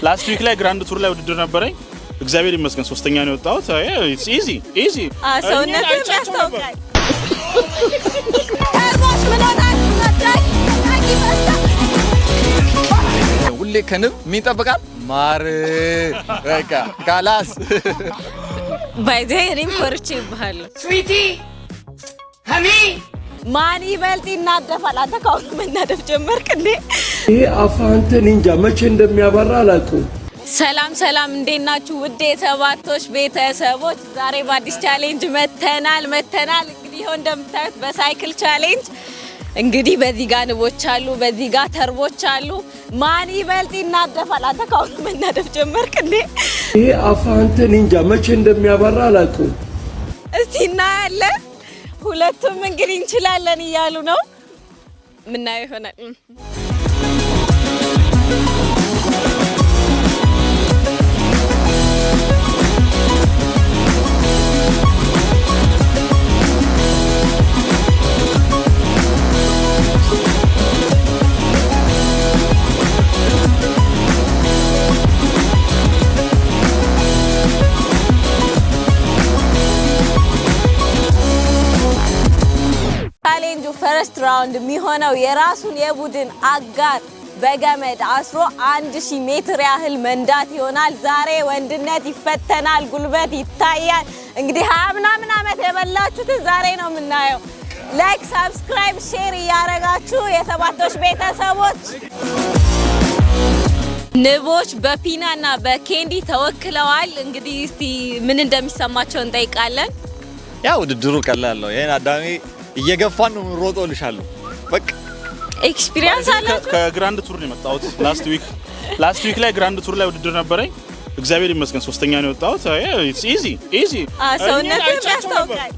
Last week ላይ Grand Tour ላይ ውድድር ነበረኝ። እግዚአብሔር ይመስገን ሶስተኛ ነው የወጣሁት። Easy easy። ሰውነትም ያስታውቃል። ተርቦች ምን ሆናችሁ? ዳጊ በዛ። ሁሌ ከንብ ምን ይጠብቃል? ማር። በቃ خلاص። By the way እኔም ኮርቼ ይባሃለሁ። Sweetie, honey. ማን ይበልጥ ይናደፋል? አንተ ከአሁኑ መናደፍ ጀመርክ እንዴ? ይሄ አፋንተን እንጃ መቼ እንደሚያበራ አላውቅም። ሰላም ሰላም፣ እንዴት ናችሁ ውድ የሰባቶች ቤተሰቦች? ዛሬ በአዲስ challenge መተናል መተናል። እንግዲህ ይኸው እንደምታዩት በሳይክል challenge እንግዲህ በዚህ ጋር ንቦች አሉ፣ በዚህ ጋር ተርቦች አሉ። ማን ይበልጥ ይናደፋል? አንተ ከአሁኑ መናደፍ ጀመርክ እንዴ? ይሄ አፋንተን እንጃ መቼ እንደሚያበራ አላውቅም። እስቲ እናያለን። ሁለቱም እንግዲህ እንችላለን እያሉ ነው። ምናየው ይሆናል። Challenge ኡ first round የሚሆነው የራሱን የቡድን አጋር በገመድ አስሮ 1000 ሜትር ያህል መንዳት ይሆናል። ዛሬ ወንድነት ይፈተናል፣ ጉልበት ይታያል። እንግዲህ 20 ምናምን ዓመት የበላችሁትን ዛሬ ነው የምናየው። Like፣ subscribe፣ share እያደረጋችሁ የሰባቶች ቤተሰቦች። ንቦች በፒና እና በኬንዲ ተወክለዋል። እንግዲህ እስቲ ምን እንደሚሰማቸው እንጠይቃለን። ያ ውድድሩ ቀላል ነው። ይሄን አዳሜ እየገፋን ነው የምንሮጠው እልሻለሁ። በቃ Experience አላችሁ? ከ Grand Tour ነው የመጣሁት። Last week ላይ Grand Tour ላይ ውድድር ነበረኝ። እግዚአብሔር ይመስገን ሶስተኛ ነው የወጣሁት። Easy easy። ሰውነትም ያስታውቃል።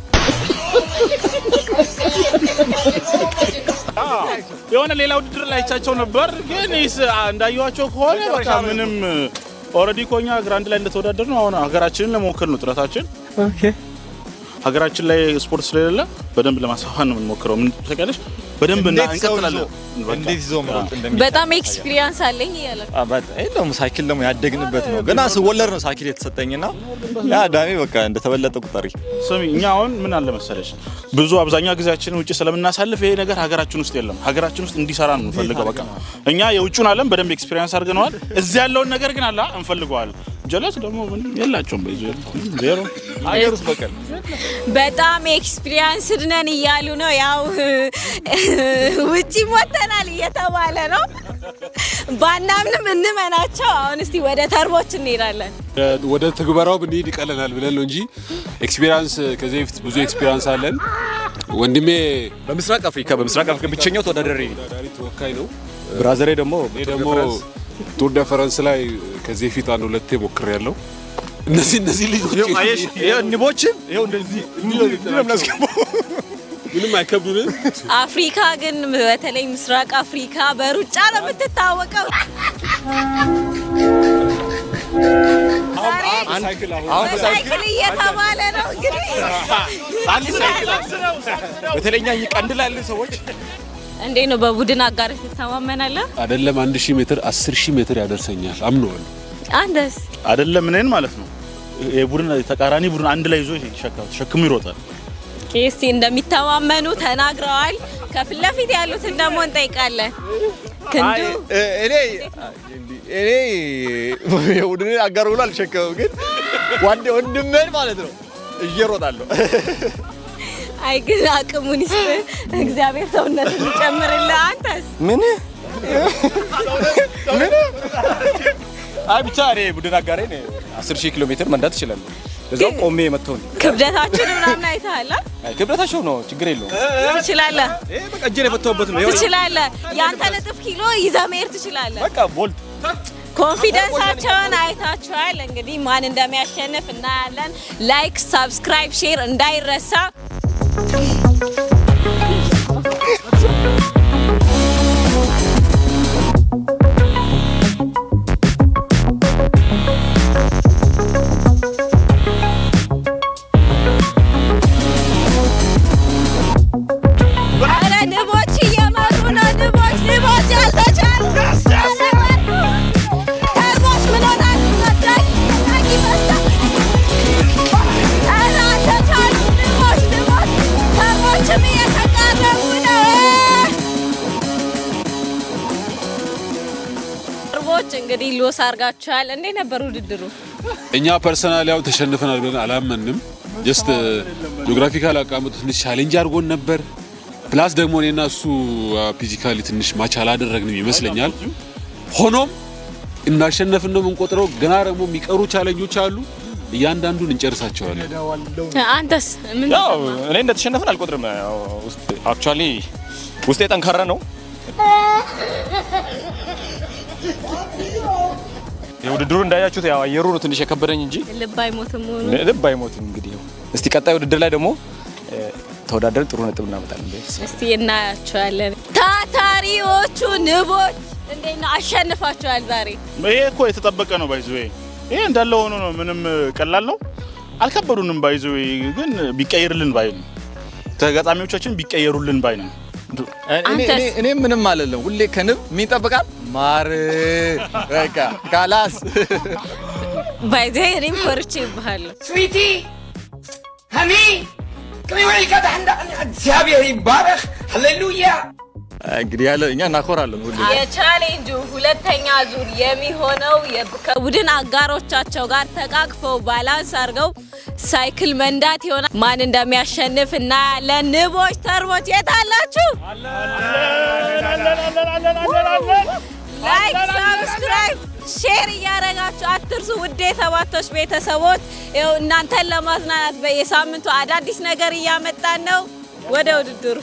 የሆነ ሌላ ውድድር ላይ አይቻቸው ነበር፣ ግን እንዳየኋቸው ከሆነ በቃ ምንም already እኮ እኛ Grand ላይ እንደተወዳደር ነው። አሁን ሀገራችንን ለመወከል ነው ጥረታችን። ሀገራችን ላይ ስፖርት ስለሌለ በደንብ ለማስፋፋት ነው የምንሞክረው። ምን ታውቂያለሽ? በደንብ እና እንዴት ሰው ይዞ እንቀጥላለን። በቃ። እንዴት ይዞ መሮጥ እንደሚቻል በጣም experience አለኝ እያለ ነው። ይሄ ደግሞ ሳይክል ደግሞ ያደግንበት ነው። ገና ስወለድ ነው ሳይክል የተሰጠኝና ያ አዳሜ በቃ እንደተበለጠ ቁጠሪ። ስሚ፣ እኛ አሁን ምን አለ መሰለሽ፣ ብዙ አብዛኛው ጊዜያችንን ውጭ ስለምናሳልፍ ይሄ ነገር ሀገራችን ውስጥ የለም። ሀገራችን ውስጥ እንዲሰራ ነው የምንፈልገው። በቃ እኛ የውጩን ዓለም በደንብ experience አድርገነዋል። እዚህ ያለውን ነገር ግን አላ እንፈልገዋል። ጀለስ ደግሞ ምንም የላቸውም፣ በይዞ ዜሮ። ሀገር ውስጥ በቀል በጣም experienced ነን እያሉ ነው። ያው ውጪ ወተናል እየተባለ ነው። ባናምንም እንመናቸው። አሁን እስቲ ወደ ተርቦች እንሄዳለን። ወደ ትግበራው ብንሄድ ይቀለናል ብለን ነው እንጂ experience ከዚህ በፊት ብዙ experience አለን። ወንድሜ በምስራቅ አፍሪካ ብቸኛው ተወዳዳሪ ነኝ። ተወዳዳሪ ተወካይ ነው። Brother ኤ ደግሞ እኔ ደግሞ Tour de France ላይ ከዚህ በፊት አንድ ሁለቴ ሞክሬያለሁ። እነዚህ ልጆች ንቦችን ይኸው እንደዚህ እንዲህ ነው የምናስገባው። ምንም አይከብዱንም። አፍሪካ ግን በተለይ ምስራቅ አፍሪካ በሩጫ ነው የምትታወቀው። ዛሬ በሳይክል እየተባለ ነው እንግዲህ። በተለይ እኛ ቀንድ ላይ ያለን ሰዎች። እንዴት ነው፣ በቡድን አጋርህ ትተማመናለህ? አይደለም 1000 ሜትር፣ 10,000 ሜትር ያደርሰኛል አምነዋለሁ። አንተስ? አይደለም እኔን ማለት ነው፣ የቡድን ተቃራኒ ቡድን አንድ ላይ ይዞ ተሸክሞ ይሮጣል። እስቲ እንደሚተማመኑ ተናግረዋል። ከፊት ለፊት ያሉትን ደግሞ እንጠይቃለን። ክንዱ። እኔ የቡድን አጋር ብሎ አልሸከምም፣ ግን ወንድሜን ማለት ነው እየሮጣለሁ። አይ ግን አቅሙን ይስጥ እግዚአብሔር፣ ሰውነቱን ይጨምርልህ። አንተስ? ምን ምን? አይ ብቻ እኔ ቡድን አጋሬን 10,000 ኪሎ ሜትር መንዳት እችላለሁ። እዛው ቆሜ መጥተው ነው። ክብደታችሁን ምናምን አይተሃል? አይ ክብደታቸው ነው፣ ችግር የለውም። ትችላለህ፣ ይሄ በቃ እጄን የፈታሁበት ነው። ትችላለህ። ያንተን እጥፍ ኪሎ ይዘህ መሄድ ትችላለህ። በቃ ቦልት። Confidence ኣቸውን አይታችኋል። እንግዲህ ማን እንደሚያሸንፍ እናያለን። Like፣ subscribe፣ share እንዳይረሳ። ኧረ ንቦች እየመሩ ነው። ንቦች ንቦች ያልተቻሉ ተርቦች ምን ንቦች እንግዲህ lose አድርጋችኋል። እንዴት ነበር ውድድሩ? እኛ personal ያው ተሸንፈናል ብለን አላመንም። Just geographical አቀማመጡ ትንሽ challenge አድርጎን ነበር። Plus ደግሞ እኔና እሱ physically ትንሽ match አላደረግንም ይመስለኛል። ሆኖም እንዳሸነፍን ነው የምንቆጥረው። ገና ደግሞ የሚቀሩ challenge ኦች አሉ። እያንዳንዱን እንጨርሳቸዋለን። አንተስ ምን? ያው እኔ እንደተሸነፍን አልቆጥርም። ያው ውስጥ actually ውስጤ ጠንካራ ነው። የውድድሩ እንዳያችሁት ያው አየሩ ነው ትንሽ የከበደኝ እንጂ ልብ አይሞትም ሆኖ ልብ አይሞትም። እንግዲህ ያው እስቲ ቀጣይ ውድድር ላይ ደግሞ ተወዳደር ጥሩ ነጥብ እናመጣለን። እስቲ እናያቸዋለን። ታታሪዎቹ ንቦች እንዴት ነው? አሸንፋችኋል ዛሬ። ይሄ እኮ የተጠበቀ ነው። By the way ይሄ እንዳለ ሆኖ ነው። ምንም ቀላል ነው። አልከበዱንም። By the way ግን ቢቀየርልን ባይ ነው። ተጋጣሚዎቻችን ቢቀየሩልን ባይ ነው። አንተስ? እኔ ምንም አልልም። ሁሌ ከንብ ምን ይጠብቃል? ማር በቃ خلاص። By the way እኔም ኮርቼ ይባሃለሁ። Sweetie, honey, እግዚአብሔር ይባረክ። ሃሌሉያ። እንግዲህ ያለ እኛ እናኮራለን ሁሌ። የቻሌንጁ ሁለተኛ ዙር የሚሆነው ከቡድን አጋሮቻቸው ጋር ተቃቅፈው balance አድርገው ሳይክል መንዳት ይሆናል። ማን እንደሚያሸንፍ እናያለን። ንቦች፣ ተርቦች የት አላችሁ? Like፣ subscribe፣ share እያደረጋችሁ አትርሱ። ውድ የሰባቶች ቤተሰቦች ይኸው እናንተን ለማዝናናት በየሳምንቱ አዳዲስ ነገር እያመጣን ነው። ወደ ውድድሩ።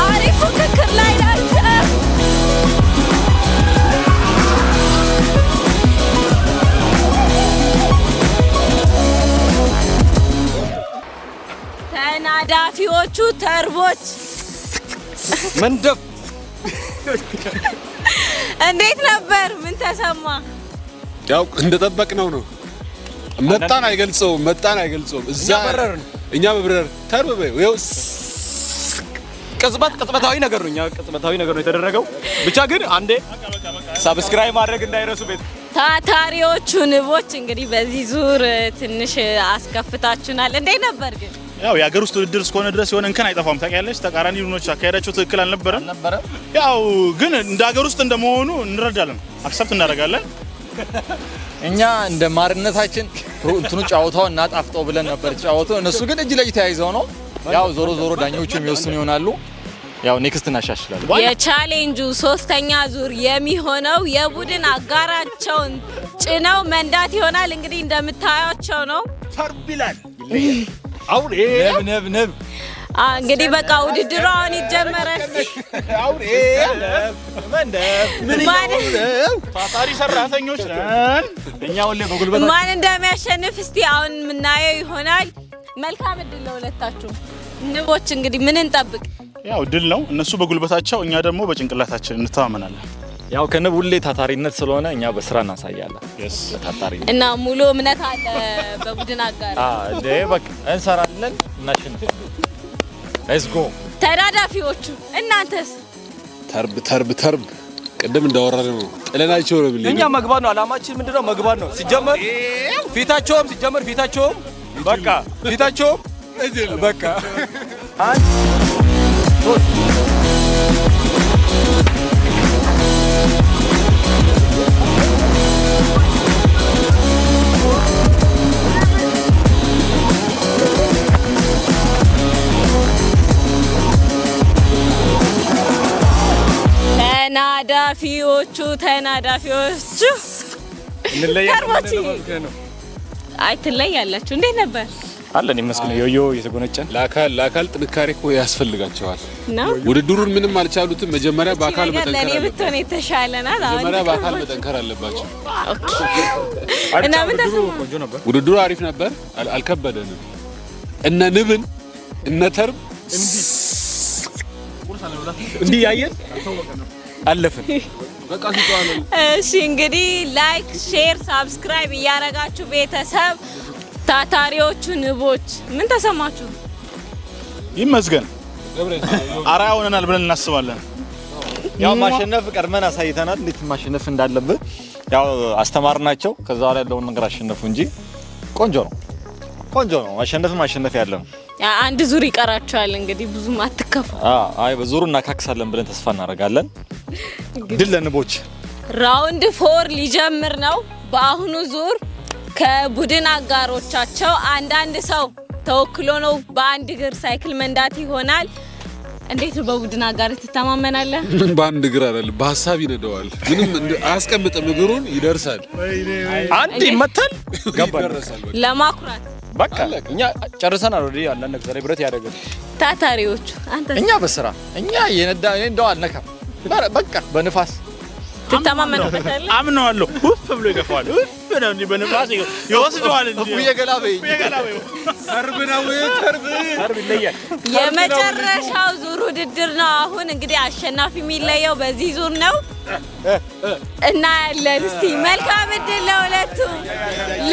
አሪፍ ፉክክር ላይ ናቸው። ተናዳፊዎቹ ተርቦች መንደፍ እንዴት ነበር? ምን ተሰማ? ያው እንደጠበቅነው ነው። መጣን አይገልጸውም፣ መጣን አይገልጸውም። እዛ እኛ በረርን። እኛ መብረር ተርብ በይው ይኸው። ቅጽበታዊ ነገር ነው። እኛ ቅጽበታዊ ነገር ነው የተደረገው። ብቻ ግን አንዴ subscribe ማድረግ እንዳይረሱ ቤት። ታታሪዎቹ ንቦች እንግዲህ በዚህ ዙር ትንሽ አስከፍታችሁናል። እንዴት ነበር ግን? ያው የሀገር ውስጥ ውድድር እስከሆነ ድረስ የሆነ እንከን አይጠፋም። ታውቂያለሽ፣ ተቃራኒ ቡድኖች አካሄዳቸው ትክክል አልነበረም። ያው ግን እንደ ሀገር ውስጥ እንደመሆኑ እንረዳለን፣ accept እናደርጋለን። እኛ እንደ ማርነታችን እንትኑ ጨዋታውን እናጣፍጠው ብለን ነበር ጨዋታው። እነሱ ግን እጅ ለእጅ ተያይዘው ነው። ያው ዞሮ ዞሮ ዳኞቹ የሚወስኑ ይሆናሉ። ያው next እናሻሽላለን። የቻሌንጁ ሶስተኛ ዙር የሚሆነው የቡድን አጋራቸውን ጭነው መንዳት ይሆናል። እንግዲህ እንደምታያቸው ነው። ተርብ ይላል። ንብ ንብ ንብ። እንግዲህ በቃ ውድድሩ አሁን ይጀመራል። ማን ታታሪ ሰራተኞች ነን። እኛ ሁሌ በጉልበት ማን እንደሚያሸንፍ እስቲ አሁን የምናየው ይሆናል። መልካም እድል ለሁለታችሁ። ንቦች እንግዲህ ምን እንጠብቅ? ያው ድል ነው። እነሱ በጉልበታቸው፣ እኛ ደግሞ በጭንቅላታችን እንተማመናለን። ያው ከንብ ሁሌ ታታሪነት ስለሆነ እኛ በስራ እናሳያለን። በታታሪነት እና ሙሉ እምነት አለ በቡድን አጋር። እንዴ በቃ እንሰራለን፣ እናሸንፋለን። Let's go። ተዳዳፊዎቹ እናንተስ? ተርብ ተርብ ተርብ ቅድም እንዳወራነው ነው፣ ጥለናቸው ነው የምንሄደው። እኛ መግባት ነው አላማችን። ምንድነው? መግባት ነው። ሲጀመር ፊታቸውም ሲጀመር ፊታቸውም በቃ ፊታቸውም በቃ። አንድ ሶስት። ተናዳፊዎቹ ተናዳፊዎቹ ተርቦች አይ ትለያላችሁ። እንዴት ነበር? አለን ይመስገን ዮዮ እየተጎነጨን። ለአካል ጥንካሬ እኮ ያስፈልጋቸዋል። ነው። ውድድሩን ምንም አልቻሉትም። መጀመሪያ በአካል ነገር መጠንከር ለእኔ አለባቸው። ብትሆን የተሻለ ናት። አሁን መጀመሪያ በአካል መጠንከር አለባቸው። እና ምን ተሰማ? ቆንጆ ነበር። ውድድሩ አሪፍ ነበር፣ አልከበደንም። እነ ንብን እነ ተርብ እንዲህ ያየን። አለፍን። እሺ እንግዲህ like፣ share፣ subscribe እያረጋችሁ ቤተሰብ ታታሪዎቹ ንቦች ምን ተሰማችሁ? ይመስገን አርአያ ሆነናል ብለን እናስባለን። ያው ማሸነፍ ቀድመን አሳይተናል፣ እንዴት ማሸነፍ እንዳለብን ያው አስተማርናቸው። ከዛ በኋላ ያለውን ነገር አሸነፉ እንጂ ቆንጆ ነው፣ ቆንጆ ነው። ማሸነፍ ማሸነፍ ያለ ነው። አንድ ዙር ይቀራችኋል እንግዲህ ብዙም አትከፉ። አይ በዙሩ እናካክሳለን ብለን ተስፋ እናደርጋለን። ድል ለንቦች። Round 4 ሊጀምር ነው። በአሁኑ ዙር ከቡድን አጋሮቻቸው አንዳንድ ሰው ተወክሎ ነው በአንድ እግር ሳይክል መንዳት ይሆናል። እንዴት ነው በቡድን አጋር ትተማመናለህ? ምን በአንድ እግር አይደለም፣ በሀሳብ ይነደዋል። ምንም አያስቀምጥም፣ እግሩን ይደርሳል። አንድ ይመታል ገባል። ለማኩራት በቃ እኛ ጨርሰናል። ወዲህ አንዳንድ ዛሬ ብረት ያደረገ ታታሪዎቹ አንተ እኛ በስራ እኛ የነዳ እኔ እንደው አልነካም። በቃ በንፋስ ትተማመንበታለህ? አምነዋለሁ። ውፍ ብሎ ይገፋዋል። ውፍ ነው እንዲህ በንፋስ ይወስደዋል እንጂ እፉዬ ገላ በይ ተርብ ነው ተርብ ተርብ ይለያል። የመጨረሻው ዙር ውድድር ነው። አሁን እንግዲህ አሸናፊ የሚለየው በዚህ ዙር ነው። እናያለን። እስቲ መልካም እድል ለሁለቱም።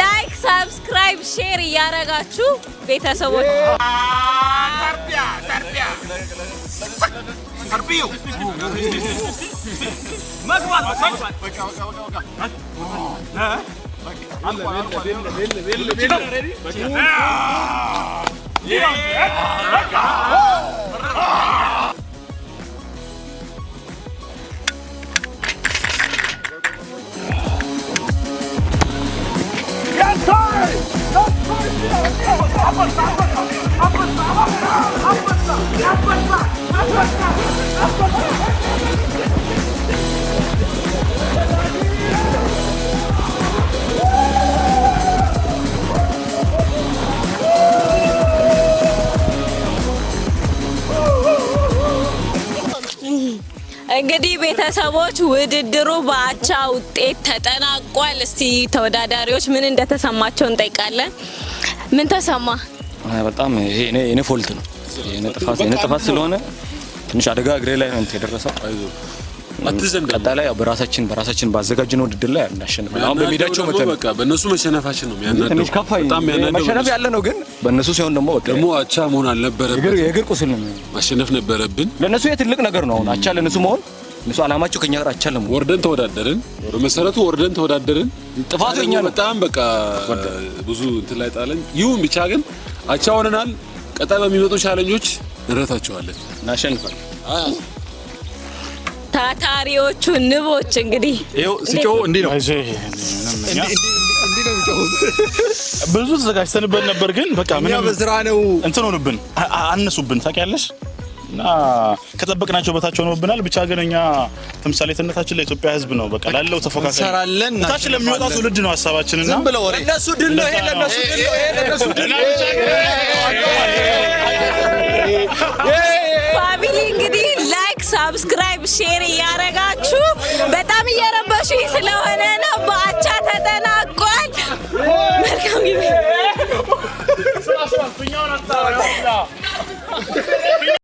Like፣ subscribe፣ share እያረጋችሁ ቤተሰቦች እንግዲህ ቤተሰቦች ውድድሩ በአቻ ውጤት ተጠናቋል። እስቲ ተወዳዳሪዎች ምን እንደተሰማቸው እንጠይቃለን። ምን ተሰማ? በጣም ይሄ እኔ fault ነው። የኔ ጥፋት ስለሆነ ትንሽ አደጋ እግሬ ላይ ነው የደረሰው። ቀጣይ ያው በራሳችን ባዘጋጀነው ውድድር ላይ እናሸንፋለን። አሁን በሜዳቸው መተን በቃ በእነሱ መሸነፋችን ነው የሚያናደው። በጣም የሚያናደው መሸነፍ ያለ ነው፣ ግን በእነሱ ሲሆን ደግሞ በቃ ደግሞ አቻ መሆን አልነበረብን። የእግር ቁስል ነው፣ ማሸነፍ ነበረብን። ለነሱ የትልቅ ነገር ነው። አሁን አቻ ለነሱ መሆን እነሱ አላማቸው ከኛ ጋር አቻ ለመሆን። ወርደን ተወዳደርን። በመሰረቱ ወርደን ተወዳደርን። ጥፋቱ የኛ ነው። በጣም በቃ ብዙ እንትን ላይ ጣለን። ይሁን ብቻ ግን አቻ ሆነናል። ቀጣይ በሚመጡ challenge ኦች እንረታቸዋለን፣ እናሸንፋለን። ታታሪዎቹ ንቦች እንግዲህ ይኸው ሲጮህ እንዲህ ነው። ብዙ ተዘጋጅተንበት ነበር፣ ግን በቃ ምንም በስራ ነው እንትን ሆኑብን፣ አነሱብን። ታውቂያለሽ እና ከጠበቅናቸው በታች ሆኖብናል። ብቻ ግን እኛ ተምሳሌትነታችን ለኢትዮጵያ ሕዝብ ነው። በቃ ላለው ተፎካካሪ እንሰራለን፣ ታች ለሚወጣ ትውልድ ነው ሀሳባችንና ዝም ብለው ወሬ ለነሱ ድል ነው። ይሄ ለነሱ ድል ነው። ይሄ ለነሱ ድል ነው። Family እንግዲህ like፣ subscribe፣ share እያረጋችሁ በጣም እየረበሹኝ ስለሆነ ነው። በአቻ ተጠናቋል። መልካም ጊዜ።